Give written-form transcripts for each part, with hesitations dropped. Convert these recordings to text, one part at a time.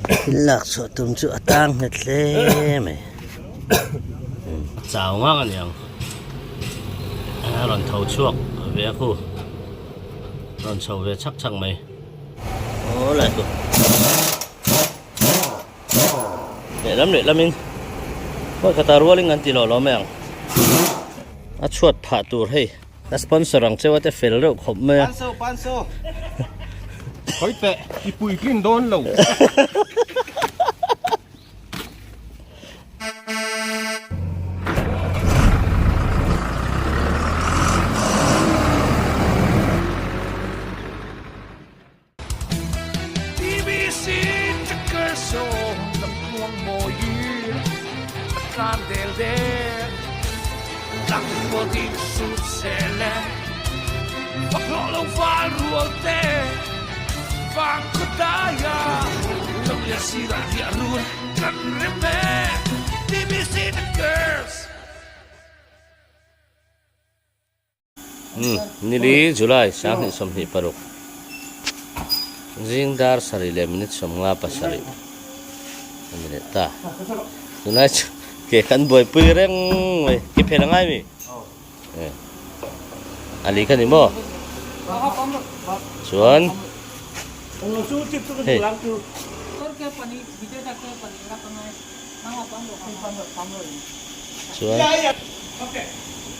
Kan thil lak chhuah tum chu a tang nghet hle mai. A chau ngang a niang. A rawn tho chhuak ve a khu. Rawn chho ve chhak chhak mai. Aw lai chu. Lehlam lehlamin khawi khatah rualin kan ti lawh lawm mai ang. A chhuat phah tur hei a sponsor ang cheu a te fel reuh khawp mai a. Panso panso khawi teh i puitlin dawn lo. TBC Tucker Song lamtluang mawi a tlan del del Tlangval ding sut sel e Fak hlawh lo val rual te Vang khaw dai a Lo lian sirah riah run kan rem e TBC Tuckers. Umm nili July 2026 zing dar sarih leh minute 57 a ni leh ta tunlai chu ke kan buaipui reng mai ke phel a ngai mi a li kha ni maw chuan hei. Chuan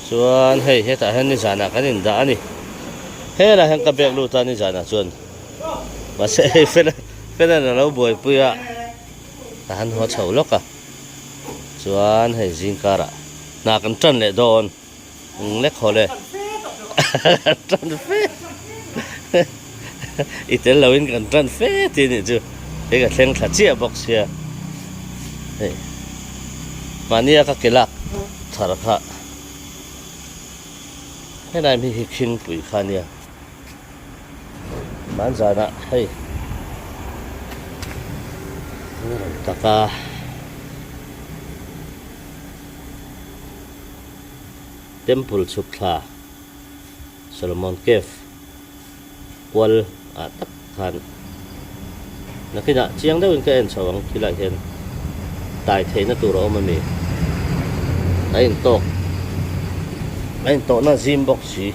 chuan hei hetah hian nizanah kan indah a ni helaiah hian ka bag lut a nizanah chuan mahse hei fela fela a lo buaipui a ka han haw chho lawk a chuan hei zing karah hna kan tan leh dawn eng lek haw le kan tan fe i tel loin kan tan fe tih a nih chu hei ka thleng thla chiah bawk sia hei mahnia ka ke lak thar kha helai mi hi khingpui kha ania hmanzanah hei a rawn tak a. Temple chhuk thla Solomon Cave kual ah tak khan nakinah chiang deuhin ka en chho ang khilaiah hian tai theihna tur a awm a mi a intawk a intawhna zim bawk si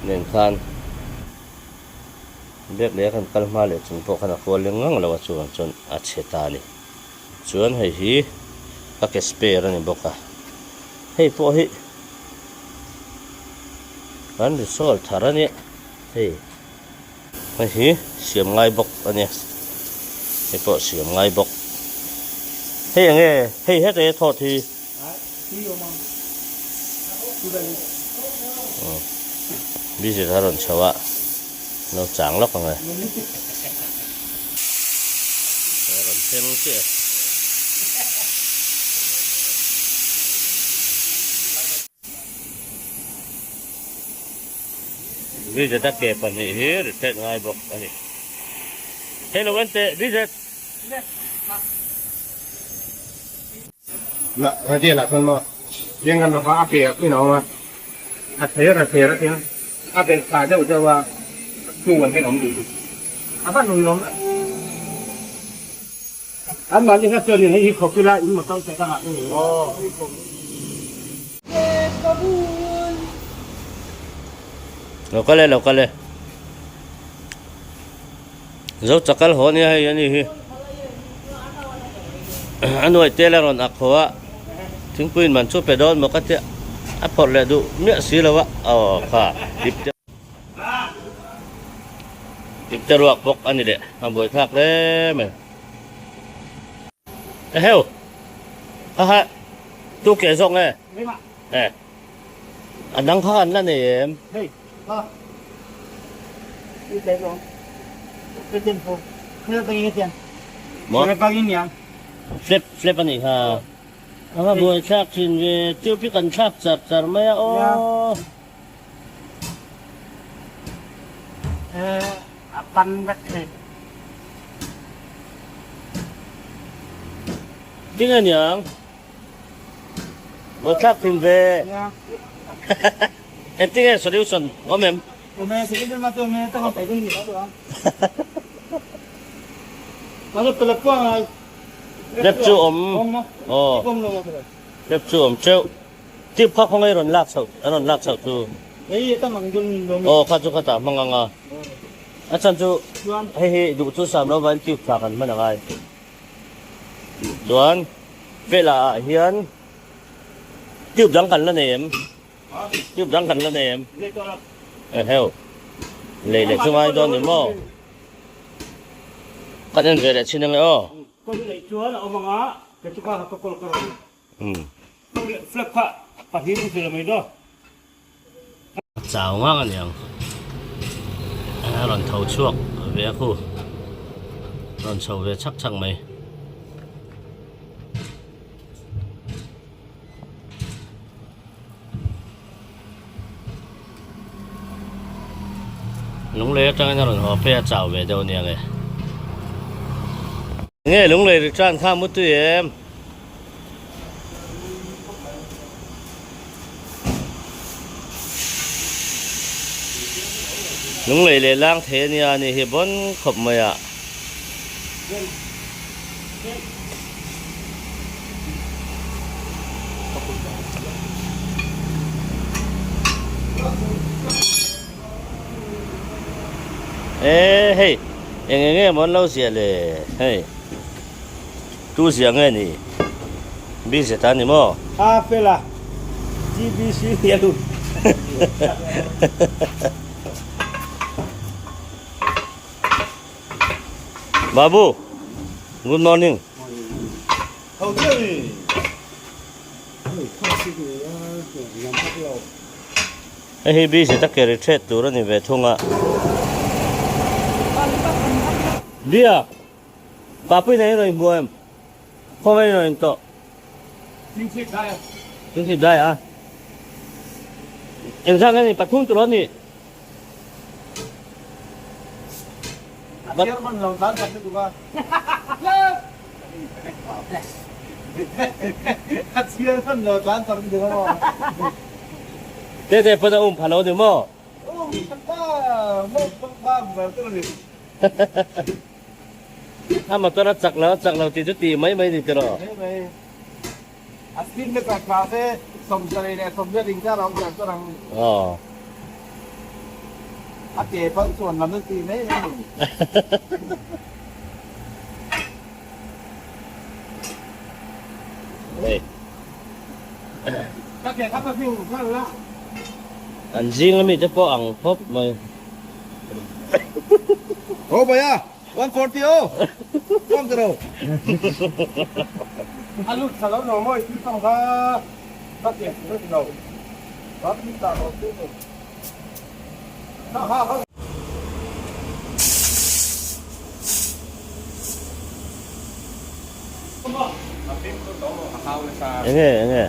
nen khan bag leh a kan kal hma leh chung pawh khan a kual leng ngang lo a chuvang chuan a chhe ta a ni. Chuan hei hi ka ke spare a ni bawk a, hei pawh hi kan risol thar a nia hei hei hi siam ngai bawk a nia hei pawh siam ngai bawk hei eng nge hei heta hi thawt hi busy a rawn chho a lo chang lawk ang e. A rawn thleng chiah e. Bridget a ke 2 hi reset ngai bawk a ni. Hello en teh Bridget. La radio lah chuan maw riang kan lova a ke a in a awm a, a thler a thler a tin a belh phah deuh deuh a hnu an hian awm duh duh a van ui awm an mahni kha chuan in hei hi khawp ila in motor te dangah in Lo kal e lo kal e Zo chakal haw nia hei ani hi a nuai tel a rawn ak haw a thingpui in man chu pe dawn maw ka tia a phawrh leh duh miah si lo a aw kha ip te ip te ruak bawk a ni leh a buai thlak hle mai eheu ha ha tu ke zawk nge e A dang kha an la nei em? Hei ha i te lo ke ten fo khela ta nge tian Maw? Khela pa in yang Flap flap a nih kha. A va buai thlak thin ve tube hi kan thlak char char mai a aw. Eh a pan vek thei. Tinge niang? Buai thlak thin ve. Engtin nge solution awm em? Awm e, solution ma chu awm e, taka paih dawn ni lo ang. Lep chu awm aw lep chu awm teuh tip kha khawngaih rawn lak chhoh a rawn lak chhoh chu aw kha chu khatah hmang ang a a chhan chu hei hi duh chu sam lo vain tip tha kan hman a ngai chuan vela ah hian tube dang kan la nei em tube dang kan la nei em eheu lei leh chu ngai dawn ni maw. Kan en ve leh chin ange aw. Ka leh chuan a awm anga kei chu ka ka call ka rawn. Umm. Flag kha pahnih in fil mai daw. A chau ngang a niang. A rawn tho chhuak ve a khu. Rawn chho ve chhak chhak mai. Lunglei atangin a rawn haw phei a chau ve deuh ania nge. Nge lunglei return kha mutui em? Lunglei leh lang thei ania a ni hi bawn khawp mai a. E hei eng eng nge maw an lo ziah le hei tu ziah nge ni busy ta ni maw. A fela GBC hian Babu, good morning. Hei hi busy tak ke retreat tur a ni ve thung a. Bia, Papui nei rawn hmu em? Khawngaih rawn tawh. Thingthip dai a. Engzah nge ni pathum tur a ni. Tete pawn a um pha lo ni maw? A motor a chak lo a chak lo tih chu tih mai mai ni tiraw? Aw. Hei. An zing ami te pawh ang khawp mai. Enge enge.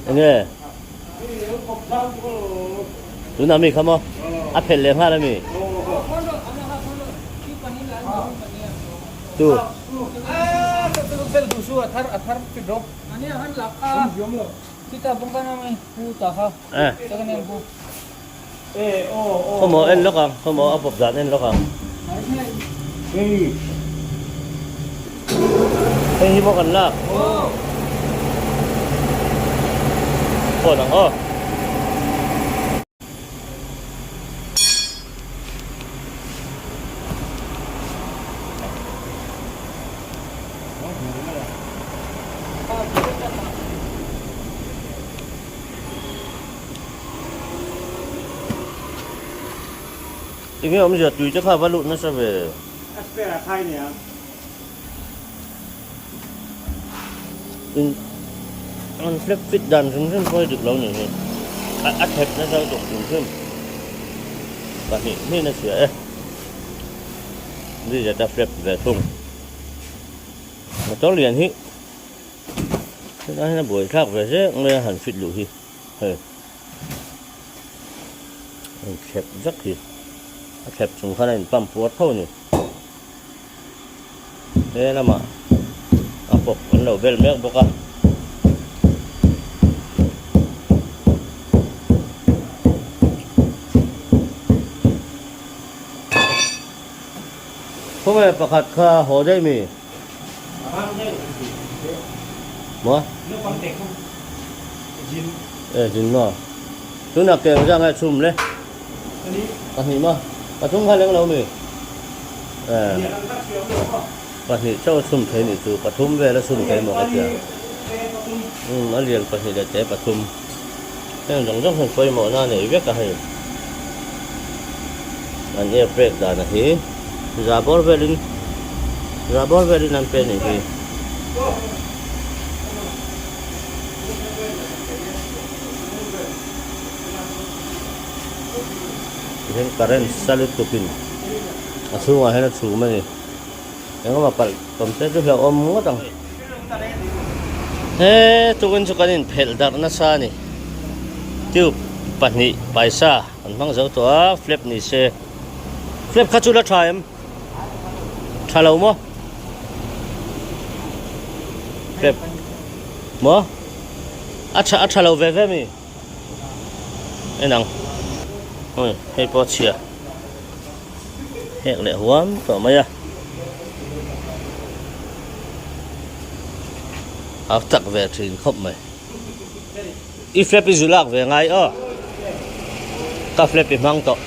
Enge tunah mi kha maw a phelh leh nghal ami tu Khawmaw en lawk ang, khawmaw a pawp dan en lawk ang. Hei hi maw kan lak? Phone ang aw. Tinge awmzia tui te kha va lut nasa ve. A spare a khai nia. In an flap fit dan hrim hrim pawh hi dik lo ni hi. A thep nasa lutuk hrim hrim. Pahnih hnih na chhia e. Zizet a flap ve thung. Motor lian hi Tunah hian a buai thlak ve zek mai a han fit luh hi hei a in thlep vek hi a thlep chung khan a in pump puar tho a ni he lamah a pawp an lo bel mek bawk a. Khawnge pakhat kha haw daih mi? Maw? E zin maw? Tunah ke engzah nge chhum le? Pahnih maw? Pathum kha leng lo mi? E pahnih chauh a chhum thei nih chu pathum vel a chhum thei maw ka tia. Umm a lian pahnih leh te pathum. Heng zawng zawng hian pawimawhna a nei vek a hei. An air brake dan a hi za bawr velin za bawr velin an pe a nih hi. Tihian current sa lutukin a chhungah hian a chhum a ni. Engemaw palh tawm te chu hlauhawm ngawt ang. He tukin chu kan inphelh darh nasa a ni. Tube pahnih paisa an hmang zo tawh a, flap ni se. Flap kha chu la tha em? Tha lo maw? Flap maw? A tha a tha lo ve ve mi? En ang. Ui hei pawh a chhia. Hek leh huam tawh mai a. A tak ve thin khawp mai. I flap i zu lak ve ngai aw. Ka flap i hmang tawh.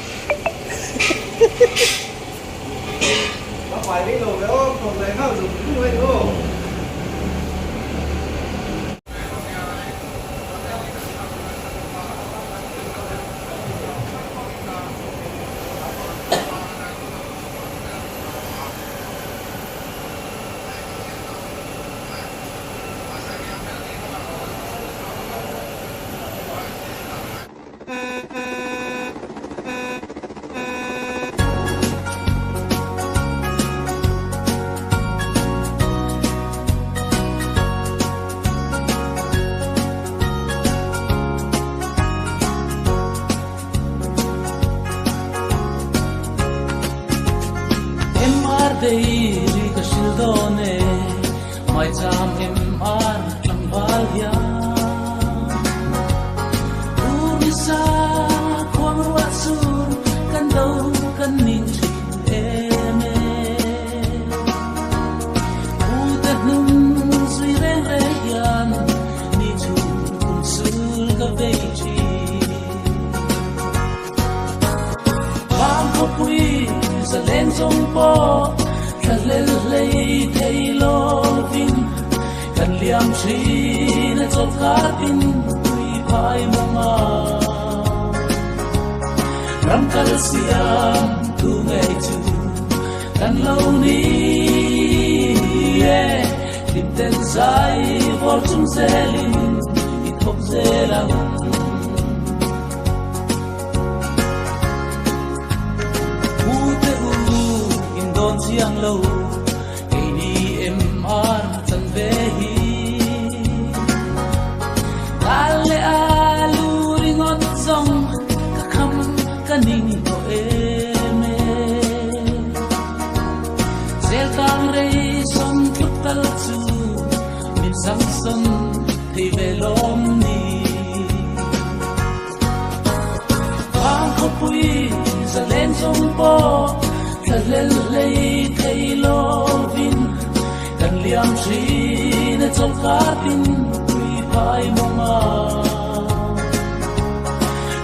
MR Dairy ka hril dawn e, Maicham MR tlangval hian. Ur nisa khuang ruah sur kan do kan ning thin em e. U te hnung zui reng reng hian ni chhun kum sul ka vei thin. Vang khawpui zalen zawng pawh thlahlel hlei thei lovin kan liam thin a chawlhkar tin tui phai mawnga. Ram kal siam tu ngei chu kan lo ni e, hlim ten zai vawr chung zelin i thawk zel ang. U te u in dawn chiang lo keini MR chan ve hi. Kal leh a lu ringawt zawng ka kham ka ning tawh em e. Zel tang rei sawm tluk tal chu min sang sawn thei ve lawm ni. Vang khawpui zalen zawng pawh thlahlel hlei thei lovin kan liam thin e chawlhkar tin tui phai mawnga.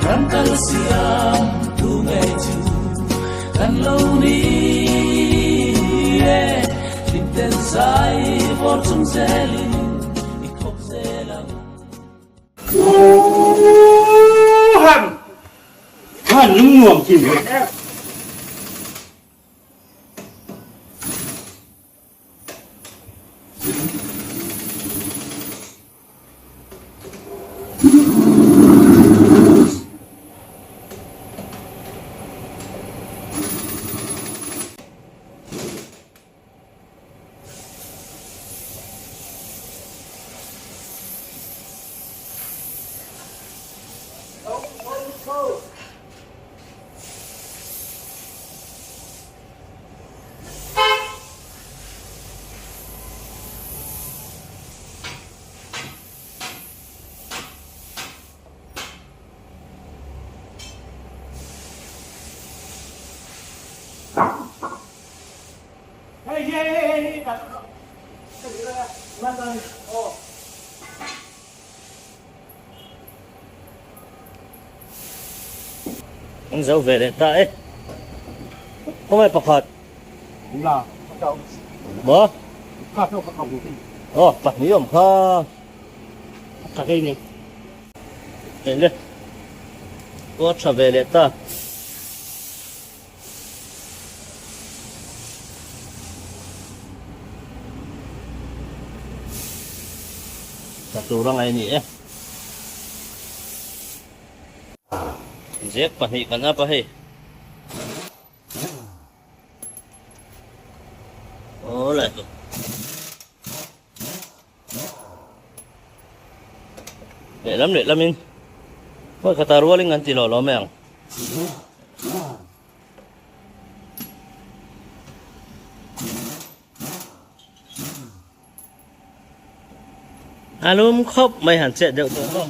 Ram kal siam tu ngei chu kan lo ni e, hlim tel zai vawr chung zelin i thawk zel ang. Han han lung nuam thin hle. An zo ve leh ta e. Khawngaih pakhat. Maw? Aw, pahnih awm kha. Eng le. Aw, tha ve leh ta. Tha tur a ngaih a ni e. Zek pahnih kan up a hei. Awle. Lehlam lehlamin khawi khata rualin kan ti lawh lawm mai ang. A lum khawp mai han chet deuh tawh maw.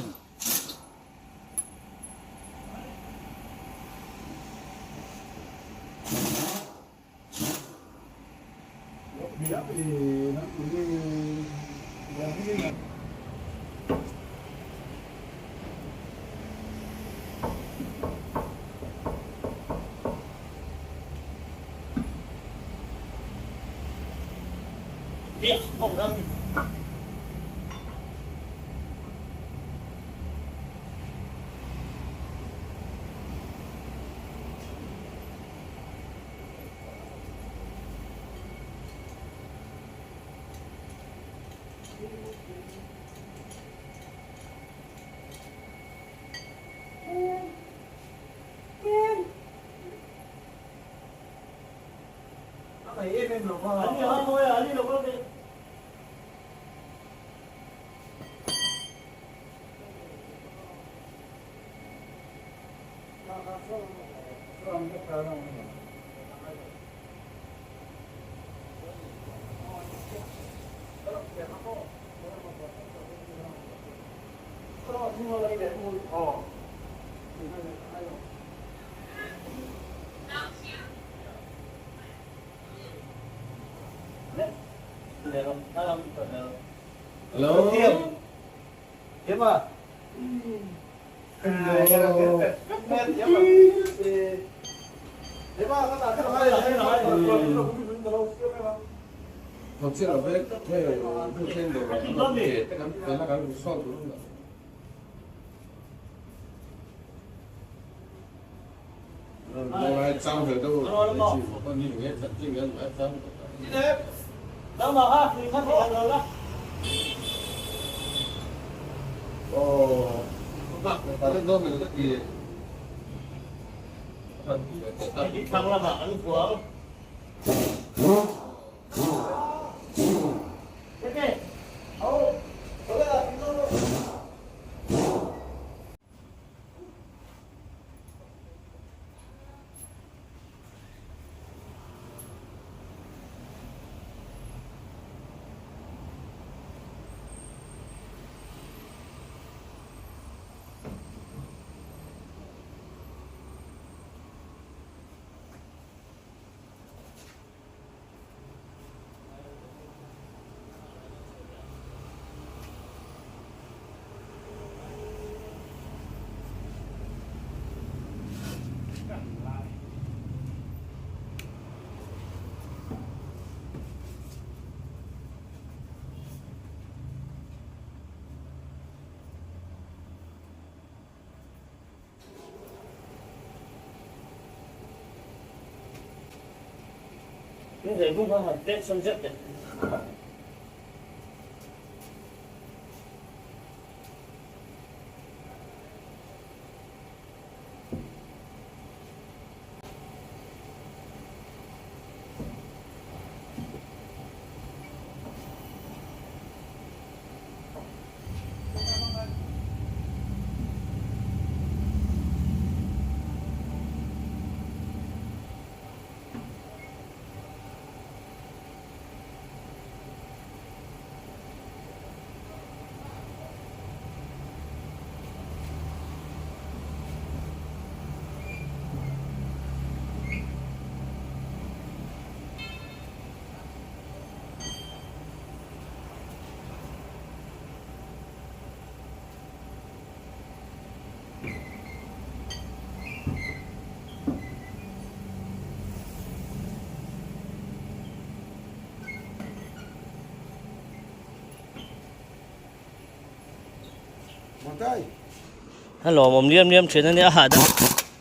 A lawmawm liam liam thin a nia, a hahdam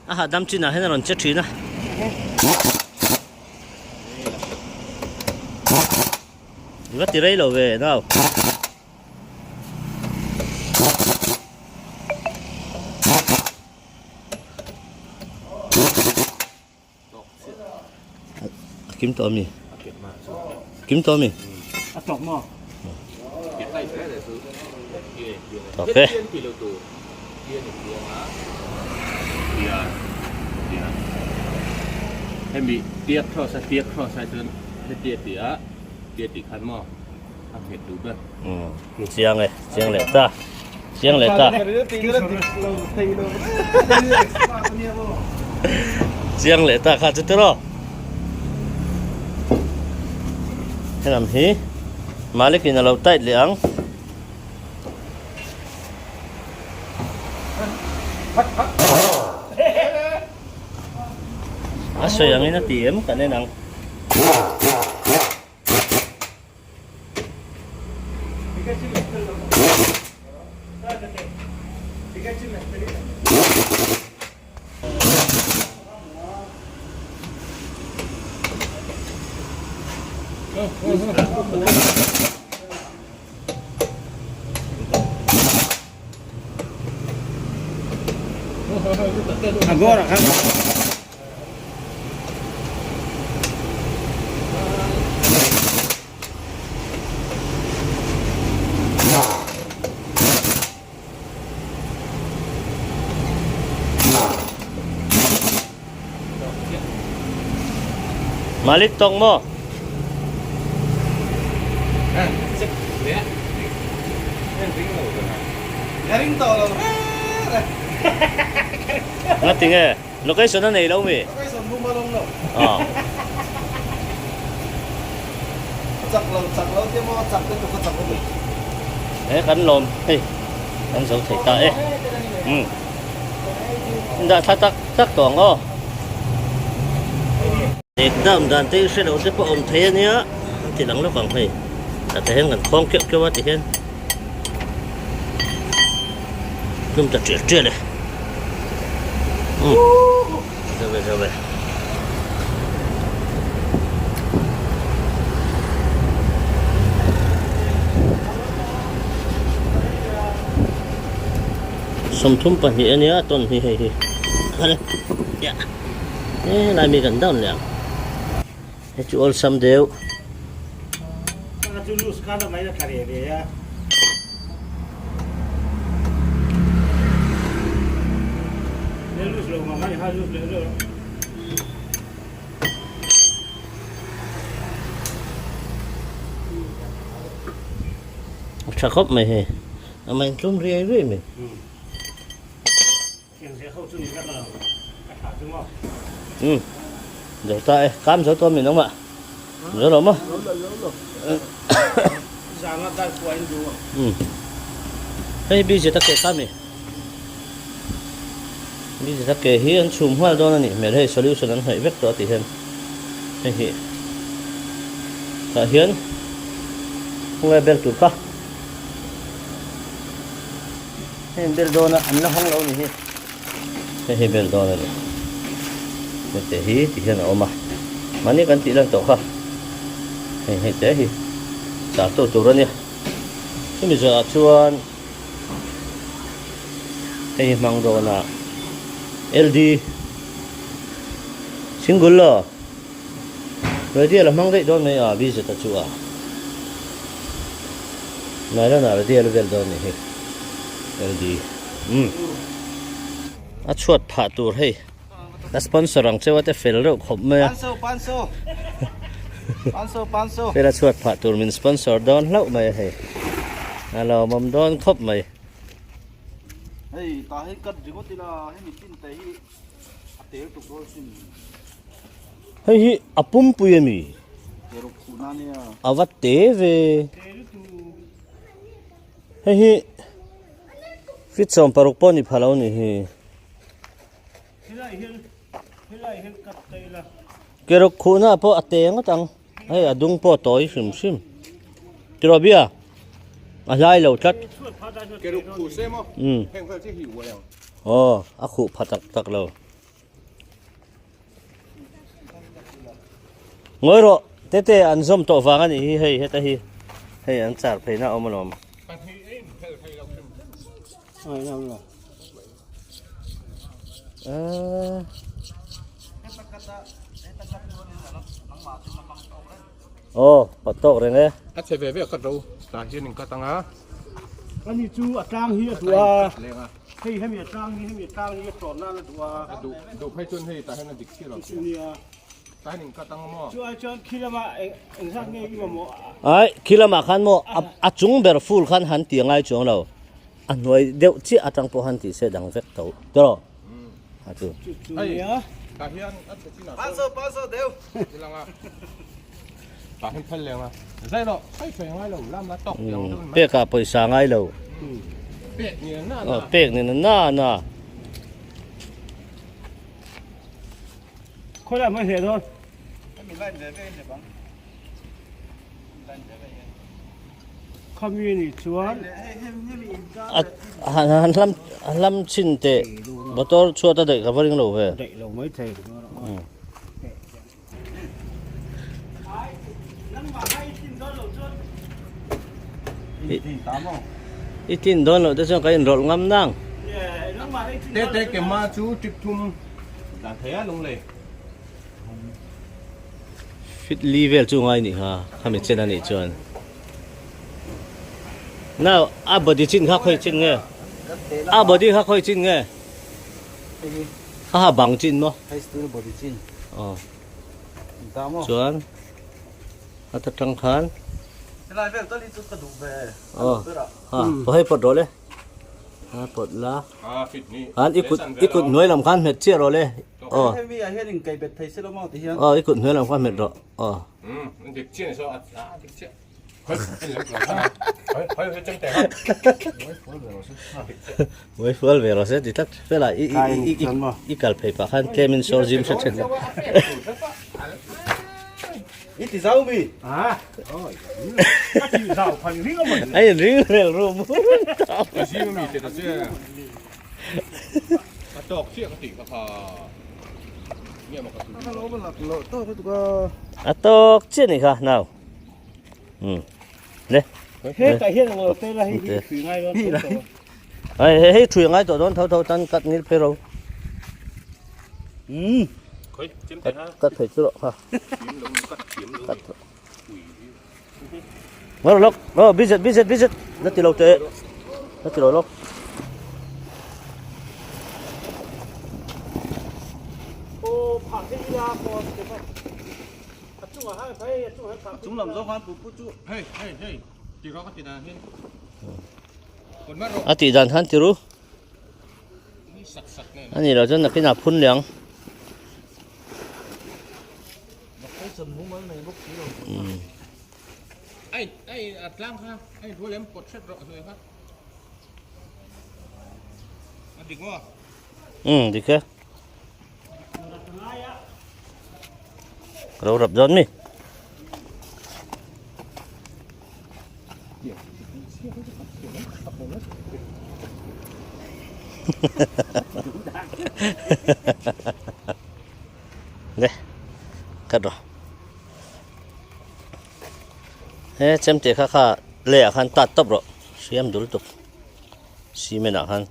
a hahdam chinah hian a rawn che thin a. I va ti rei lo ve nau. A kim tawh ami? Kim tawh ami? A tawk maw? Tawk e. Hemi tiak cross a tiak cross ai chuan heti a ti a ti a tih khan maw a nghet duh ber. Chiang e, chiang leh ta. Chiang leh ta. Chiang leh ta kha chu tiraw. Helam hi Malik in a lo tight leh ang. A sawi angin a ti em kan en ang. Malik tawk maw? Nga tinge? Location a nei lo mi? Location bum a lawm lo. Aw. Chak lo chak lo te maw chak te tuk a chak lo. He kan lawm hei kan zo thei ta e. Um. Dah thla tak tak tawh ang aw. Ek dam dan te i hre lo te pawh awm thei a nia an ti lang lawk ang hei. Tah te hian kan khawng keuh keuh a ti hian. Hlum ta tial tial e. Um. Zo ve zo ve. 32 a nia tawn hi hei hi. Hale. Ya. E lai mi kan down leh ang. Hei chu awlsam deuh. A tha khawp mai hei. A main tlum riai riai mai. Um zo ta e kam zo to mi nang ma zo lo ma um hei busy ta ke kami busy ta ke hi an chhum hual dawn ani hmel hei solution an hnaih vek tawh a ti hian hei hi tah hian khawnge bel tur kha Heng bel dawn a an la hawng lo ni hi. Hei hi bel dawn a ni. Hete hi ti hian a awm a. Mahni kan tih lan tawh kha. Hei hei te hi char tu tur a nia. Chumi zawhah chuan hei hi hmang dawn a LD single law radial a hmang daih dawn mai a BZ a chu a. Nylon ah radial a vel dawn ni hi LD umm a chhuat phah tur hei ka sponsor ang cheu a te fel reuh khawp mai a fel a chhuat phah tur min sponsor dawn hlauh mai a hei a lawmawm dawn khawp mai. Hei tah hi cut ringawt ila hemi tin te hi a tel tuk dawn sin. Hei hi a pumpui a mi? A va te ve. Hei hi feet 16 pawh ni pha lo ni hi. Keruk khuhna pawh a te ngawt ang. Hei a dung pawh a tawi hrim hrim. Tiraw bia? A hlai lo tlat. Keruk khuh se maw? Heng vel chi hi uai ang. Aw, a khuh pha tak tak lo. Ngawi rawh, tete an zawm tawh vang a nih hi hei heta hi. Hei an char pheina a awm alawm. Aw, pat tawk reng e. A chhe ve ve a cut ro, tah hian in cut ang a. Ani chu a tlang hi a duh a, hei hemi a tlang hi hemi a tlang hi a tlawn nan a duh a. A duh duh phei chuan hei tah hian a dik chiah lo sia. Nia. Tah hian in cut ang maw? Chu ai chuan khi lamah eng engzat nge i mamawh a? Ai, khi lamah khan maw a chung ber full khan han ti angai chuang lo. A hnuai deuh chiah atang pawh han tih se dang vek tho tawh a chu. Hei tah hian a chhe chin ah sawn Paso deuh. Ti lang a tah hian phel leng a zai rawh sawi sawi ngai lo lam la tawk tiang deuh mai. Pek ah pawisa ngai lo. Pek ni na na. Pek ni na na na. Khawi lai hmai hle dawn. Hemi line ve ve in ni bang. Line ve ve hian. Khami nih chuan A han hlam hlam chhin teh motor chhuat a daih ka va ring lo ve. Daih lo mai thei. I tin dawn loh te chuan ka inrawlh ngam nang. Te te ke ma chu trip thum dan thei a lung lei. Fit li vel chu ngai nih kha khami chen a nih chuan now a body chin kha khawi chin nge a body kha khawi chin nge kha ha bang chin maw aw chuan a ta tang khan aw ha hei pawt rawh le. A pawt la. Khan i kut i kut hnuai lam khan hmet chiah rawh le. Aw. Hemi ah hian in kai bet thei se lo maw ti hian. Aw i kut hnuai lam khan hmet rawh. Aw. Um dik chiah ni so a dik chiah. Hoi hoi hoi hoi chemte ha. Hoi fual ve rawh se ti tlat fela i i i i kal phei pah khan tlem in sawr zim hret hret la. I ti zau mi? A ti zau phai ring a mawni. A in ring rel rum rum ta. Ti zing mi te ta che. A tawk chiah ka tih kha kha. Nge maw ka tu. Ka lo lak lo tawk lutuk a. A tawk chiah ni kha nau. Um. Le. Hetah hian ang lo te la hei hi thui ngai dawn tho tho. Hei hei hei thui ngai tawh dawn tho tho tan cut ngil phei ro. Um. Khoi chem te ha. Cut thei chu rawh kha. Thiam lo cut thiam lo. Cut. Ngor lok. Oh bizet bizet bizet. Na ti lo te. Na ti lo lok. Oh phah thei ila ko te pa. A chungah han phei a chungah han phah. Chung lam zawk khan pu pu chu. Hei hei hei. Ti rawh ka ti dan hian. A tih dan khan ti ru. A nih loh chuan nakinah phun leh ang. Umm dik e. Ka lo rap dawn mi. Le cut rawh he chemte kha kha lei ah khan tat tawp rawh hriam dul tuk cement ah khan.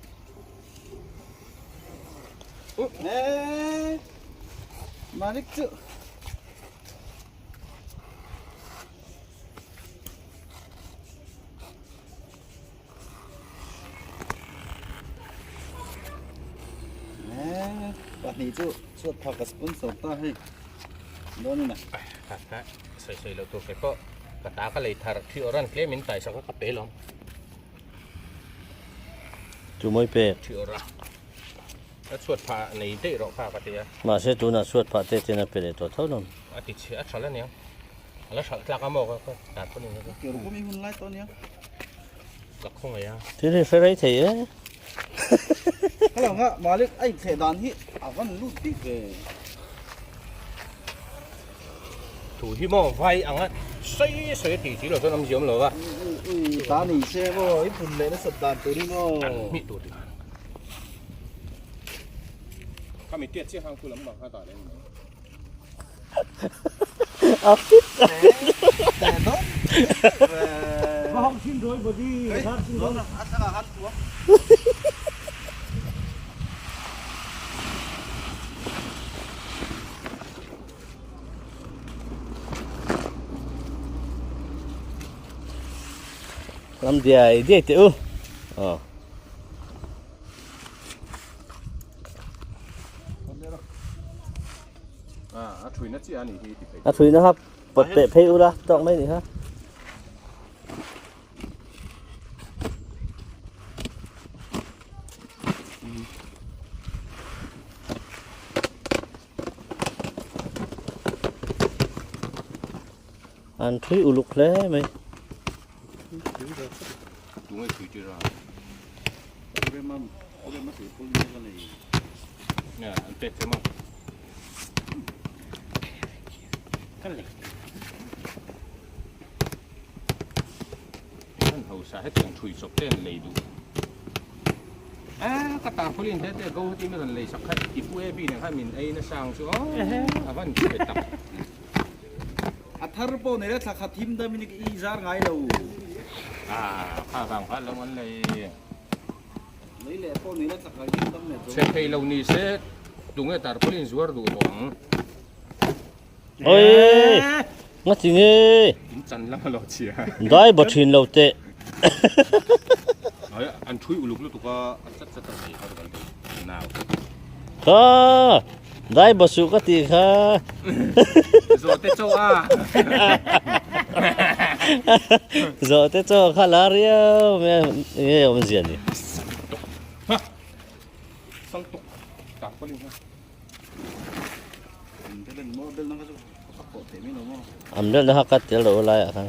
Pahnih chu chhuat phak ka sponsor ta hei dawn ina. Sawi sawi loh tur kei pawh ka ta ka lei thar thi awrh an tlem in taisa kha ka pe lawm. Chu mawi pek. Thi awrh a. A chhuat phah nei daih rawh kha ka ti a. Mahse tunah chhuat phah te ten a pe leh tawh tho lawm. A ti chhe a tha la niang. A la hralh tlak a maw ka ka tan pawh ni ka. Kir kum i hun lai tawh nia. Ka khawngaih a. Thil hi hre rei thei e. Hello nga Malik a inthleh dan hi a van lut bik ve. Thu hi maw vai anga sawi sawi a tih si lo chuan awmzia awm lo va. Ui ta ni se maw i phun leh nasat dan tur hi maw. An hmih tur ti khan. Khami tiat chiah khan khu lam bang kha dah leh ni mai. A fit a fit. Va hawng thin dawi body zar thin dawn. A thlang ah khan tuam. Lam diai diai teh u. Aw. A thuina chiah a nih hi ti phei. A thuina kha pawt peh phei ula tawk mai nih kha. An thui uluk hle mai. A ka tarpaulin te te go heti mi rawn lei sak kha i pu e bi nen khan min ei nasa ang chu aw a van chhe tak. A thar pawh nei la thla khat him dam in i zar ngai lo. A kha vang kha lo an lei. Lei leh pawh nei la thla khat him dam leh chu. Chhe thei lo ni se tunge tarpaulin zuar duh tawh ang. Oi nga chi nge. In chan lam a lo chhia. Dai ba thin lo teh. Ai an thui uluk lutuk a a chat chat a nei har kan ti nau. Kha dai ba su ka ti kha. Zawhte chaw a. Zawhte chaw kha la riau mai a nge awmzia ni. Saltuk ha saltuk tarpaulin ha. An belna kha ka tel loh laiah khan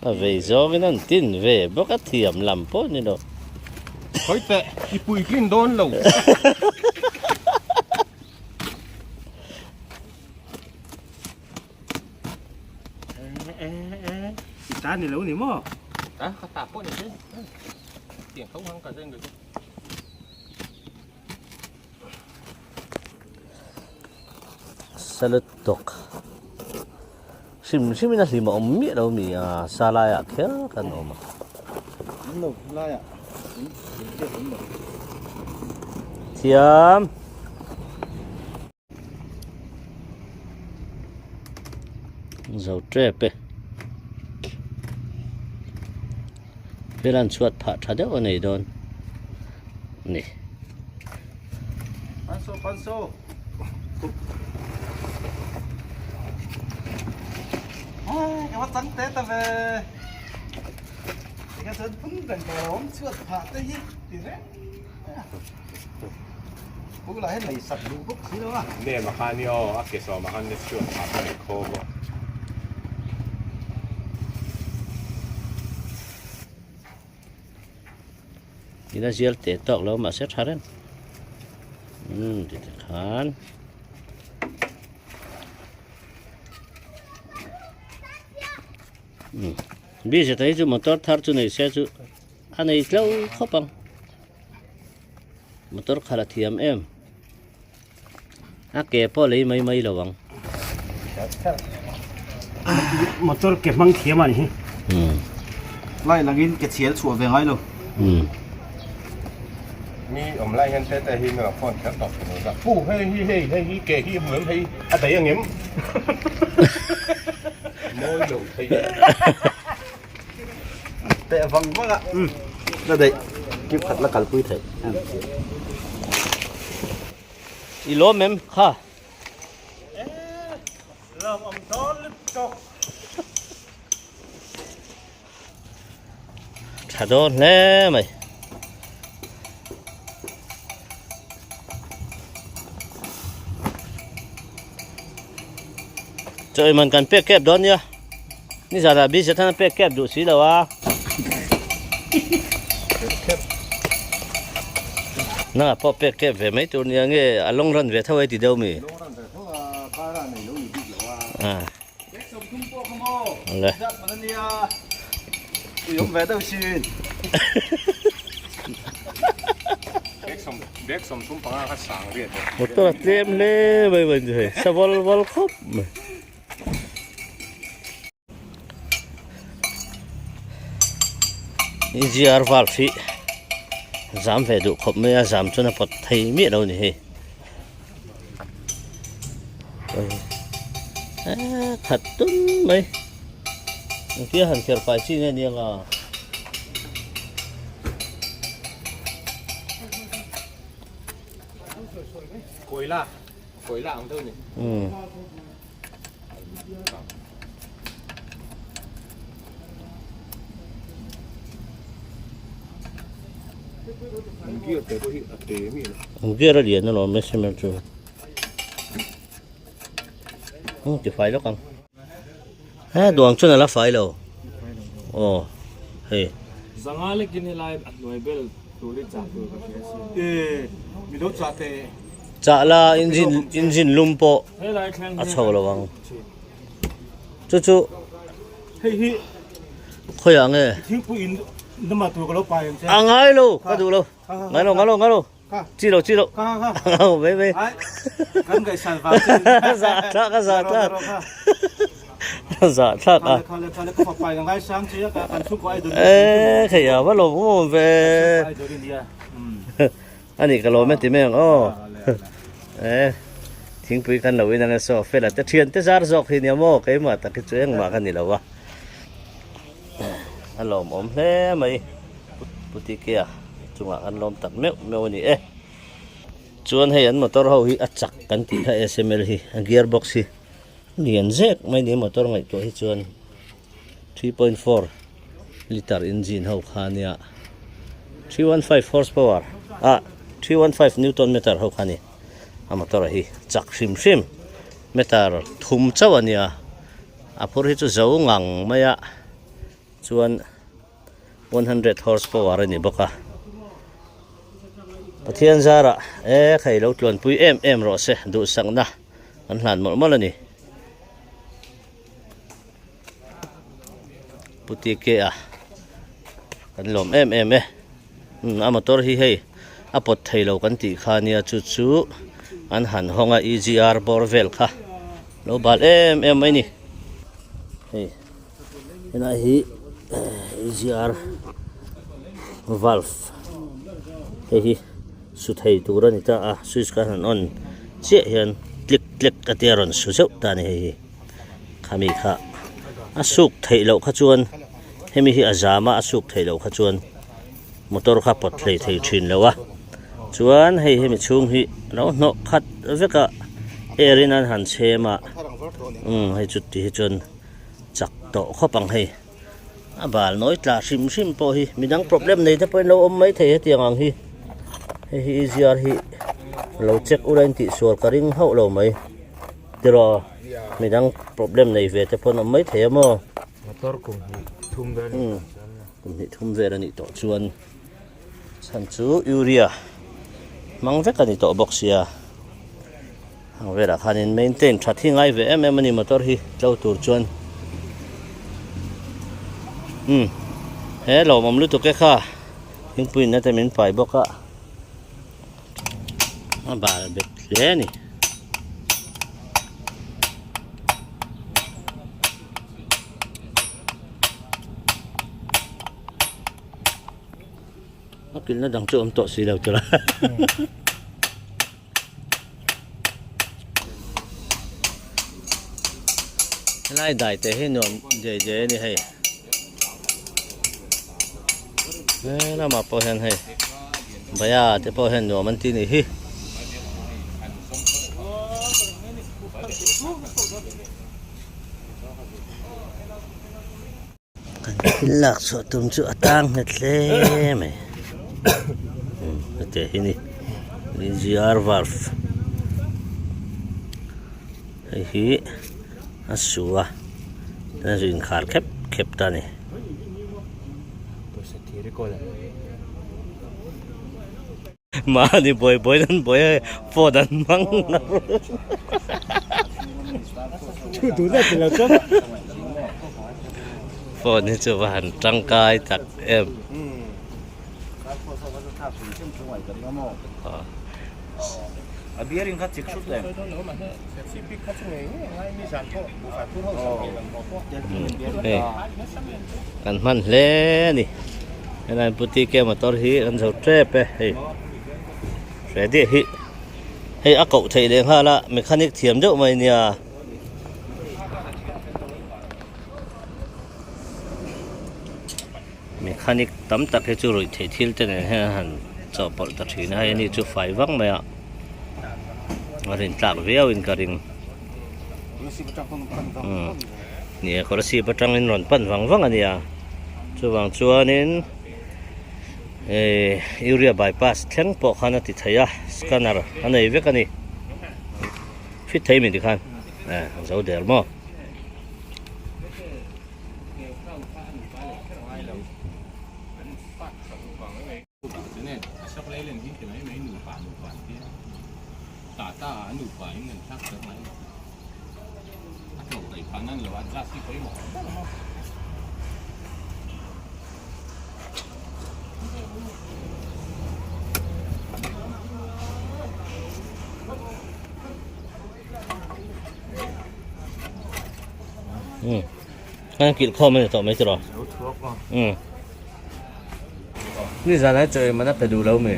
a vei zawngin an tin ve bawk a thiam lam pawh ni lo. Khawi teh i puitlin dawn lo. I ta ni lo ni maw? A ka ta pawh ni se. Tiang tho hang ka zen ve chu. Salad tawk hrim hrim in a hlim a awm miah lo mi a sa laiah kher kan awm a. Thiam. Zo tep e. Velan chhuat phah tha deuh a nei dawn a ni. Panso panso. Ai ka va chang te ta ve. Tikha chuan phun reng tawh lo awm chhuat phah te hi ti reng. Pu lah hian lei sak duh bawk si lo a. Nem a khan i aw a ke sawm a khan le chhuat phah ka nei khaw bawk. Ina zial teh tawk lo mahse tha reng. Umm ti te khan. Umm busy ta hi chu motor thar chu nei se chu a nei tlo khawp ang. Motor khalh a thiam em? A ke pawh lei mai mai lo ang. Motor ke hmang thiam a ni hi. Lai langin ke chhial chhuah ve ngai lo. Mi awm lai hian tete hi mi rawn phone kher tawp thin a. Pu hei hi hei hei hi ke hi hmu em hei a daih ang em? Mawi lo thei e. Teh vang vang a la daih kip khat la kalpui theih I lawm em kha? Lawm awm dawn lutuk. Tha dawn hle mai. Chaw man kan pek kep dawn nia. Ni zan ah busy thana pek kep duh si lo a. Nang ah pawh pek kep ve mai tur nia nge a long run ve tho ai ti deuh mi. Long run ve tho a bara nei lo ni bik lo. Ah. Le. Motor a tlem hle mai mai ni hei sa val val khawp mai. EGR valve hi zam ve duh khawp mai a zam chuan a pawt thei miah lo a ni hei. Eee khat tun mai engtia han kher fai chi nge nia nga. Kawila kawila ang deuh ni. Um. An gear a lian alawm e cement chu umm ti fai lawk ang he duang chuan ala fai lo aw hei. Zanga lekin helai a hnuai bel tur hi chah tur ka hria sin. Chah la engine engine lum pawh a chho lo ang chu chu khawiah nge a ngai lo ka duh lo ngai lo ngai lo ngai lo chi lo chi lo mai mai zah thlak a zah thlak zah thlak a e khei a va lo awm ve A nih ka lawm e ti mai ang aw. E thingpui kan lo in ang e saw fela te thian te zar zawk hi nia maw keimah tak hi chu engmah ka ni lo a. A lawmawm hle mai Putikea chungah kan lawm tak meuh meuh a ni e. Chuan hei an motor ho hi a chak kan tih kha SML hi a gear box hi lian zek mai ni motor ngaihtuah hi chuan. 3.4 litre engine ho kha ania 315 horsepower ah 315 newton meter ho kha ani a motor hi chak hrim hrim meter thum chauh ania a phur hi chu zo ngang mai a chuan 100 horsepower ani bawk a Pathian zarah e khai lo tluanpui em em rawh se duhsakna kan hlan mawlh mawlh ani. Puti ke a kan lawm em em e a motor hi hei a pawt thei lo kan tih kha nia chu chu an han hawng a EGR bawr vel kha lo bal em em mai ni hei helai hi EGR valve hei hi su thei tur a ni ta a switch kha han on chiah hian click click a tia rawn su zeuh ta a ni hei hi. Khami kha a suk theih loh kha chuan hemi hi a zam a a suk theih loh kha chuan motor kha pawt hlei thei thin lo a chuan hei hemi chhung hi lo hnawh khat vek a air in an han chhem a umm hei chu ti hi chuan chak tawh khawp ang hei a bal nawi tla hrim hrim pawh hi midang problem nei te pawhin lo awm mai thei hetiang ang hi hei hi EGR hi lo check ula in tihsual ka ring hauh lo mai. Tiraw midang problem nei ve te pawn awm mai thei a maw? Motor kum hnih thum vel a nih tawh chuan. Kum hnih thum vel a nih tawh chuan chhan chu urea hmang vek a ni tawh bawk sia. Hang velah khanin maintain that hi ngai ve em em a ni motor hi tlo tur chuan. Umm he lawmawm lutuk e kha thingpui in na te min pai bawk a. A bal bet hle a ni. A kilhna dang chu awm tawh si lo tura. Helai dai te hi nuam dei dei a ni hei. He lamah pawh hian hei Baya te pawh hian nuam an ti nih hi. Kan thil lak chhuah tum chu a tang nghet hle mai hetiang hi ni GR valve hei hi a su a a zu inkhar khep khep ta a ni. Mahni buai buai nan buai a phone an hmang. Phone hi chu va han tangkai tak em. Hei kan hman hle a ni helai boutique motor hi an zo tep e hei ready hi hei a koh theih leh nghal a mechanic thiam deuh mai nia. Mechanic tam tak hi chu ruih theih thil te nen hian an han chawhpawlh ta thin a hei ani chu fai vang mai a a rin tlak viau in ka ring umm ni e kawrasip atangin rawn pan vang vang a nia chuvang chuanin ehh urea bypass thleng pawh khan a ti thei a scanner a nei vek a ni fit thei mi tikhan eh a zo der maw. An kilh khawm a ni tawh mai tiraw? Umm. Ni zan ai chawi man a pe duh lo mi.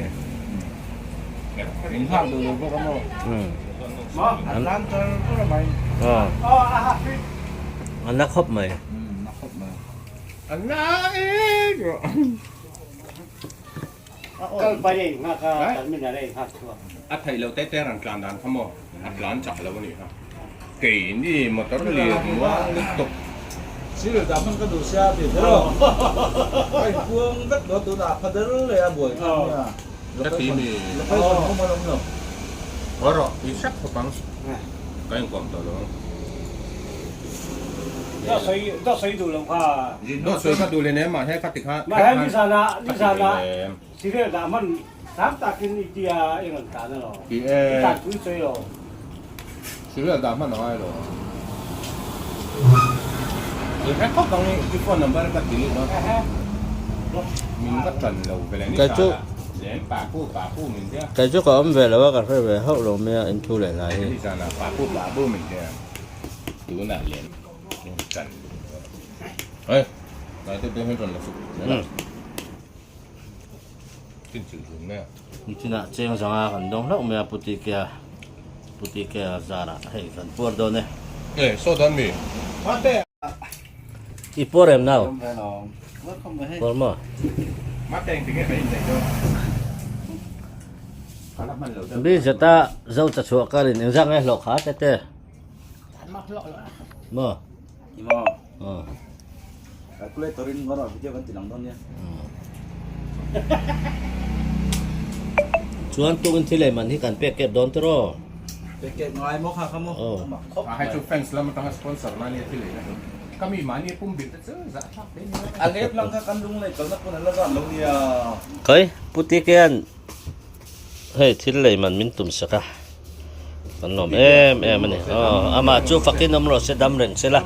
Min nghak duh lo bawk a maw? Umm. A tlan tar tar mai. Aw. A na khawp mai. Umm na khawp mai. A na em rawh. Kal pai a inghak a, terminal a inghak chhuak. A theih loh te te ran tlan dan kha maw? A tlan chak lo a nih kha. Keini motor lian muang lutuk. Sir, dah hman ka duh sia ti kher aw. Ka inpuang vek dawn tunah a pha der leh a buai kha nia. Ka ti mi. Location awm a awm lo. Haw rawh, i hrep khawp ang. Ka inkuam tawh lo ang. Dawt sawi dawt sawi duh lo kha. Dawt sawi kha duh leh nem mahse kha ti kha Mahse nizan ah nizan ah Sirel dah hman hram takin i tia i rawn tlan a lo. Ti e. I tlan pui sawi lo. Sirel dah hman a ngai lo. I hre khawp ang i phone number ka delete dawn. Min va tan lo ve leh nizan ah lem papu papu min tia. Kei chu ka awm ve lo a ka hre ve hauh lo mai a inthu leh lai hi. Nizan ah papu papu min tia. Tunah lem tan Ê, nai te te hian rawn la suk zel a. Chin chilh hlum mai a. Nichinah cheng zanga kan dawng hlauh mai a Pu Tikea, Pu Tikea zarah hei kan puar dawn e. Ê, saw dawn mi? I puar em nau? Puar maw? Mate engti nge kan inneih dawn? Bi zeta zo cha chhuah karin engzah nge hlawh kha tete? Maw? Emaw. Aw. Calculator in ngawr a video kan ti lang dawn nia. Chuan tukin thil ei man hi kan pek kep dawn tiraw? Pek kep ngai maw kha kha maw? Aw. A mak khawp A hai mai. chu fans lam atanga sponsor na nia thil ei na. Ka mi mahni a pum bil te chu zah thlak hle nia. A lep lang kha kan lung leh kalna pawn an la zat lo nia. Khai, Pu Tikean Hei thil lei man min tum sak a, kan lawm em em a ni. Aw, amah chu fakin awm rawh se, dam reng se la.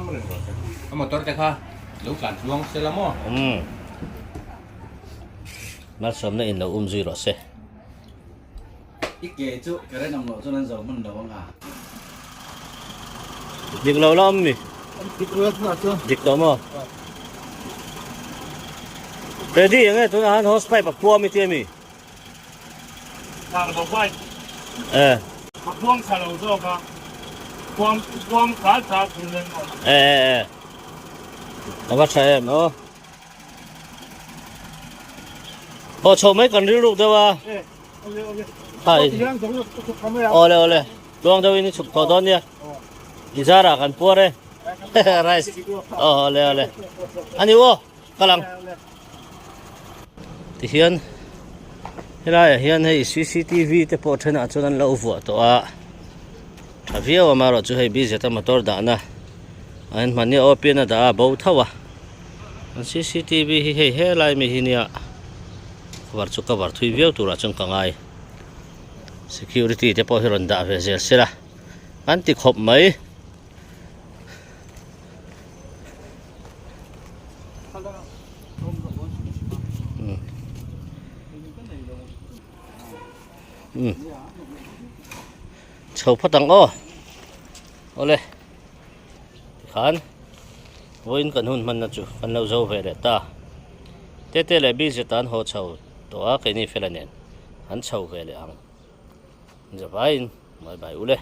A motor te kha lo tlan tluang se la maw? Umm. Malsawmna in lo um zui rawh se. I ke chu current ang loh chuan an zo hman lo ang a. Dik lo la awm mi? Dik lo la chuan. Dik tawh maw? Ready enge tunah han hose pipe a puam i ti a mi? Eh. Eh eh eh. A va tha em aw. Aw chho mai kan rilruk deuh a. Hai. Awle awle. Tluang deuhin i chhuk tawh dawn nia. I zarah kan puar e. Rice. Aw awle awle. Ani aw. Kal ang. Tihian helaiah hian hei cctv te pawh thenah chuan an lo vuah tawh a tha viau a amaherawhchu hei bz a motor dahna a inhman nia open a dah a bo tho a an cctv hi hei helai mi hi nia cover chu cover thui viau turah chuan ka ngai security te pawh hi rawn dah ve zel se la an ti khawp mai. Umm chho phawt ang aw awle tikhan vawiin kan hun hmanna chu kan lo zo ve leh ta tete leh busy tan haw chho tawh a keini fela nen an chho ve leh ang zavaiin bye bye ule.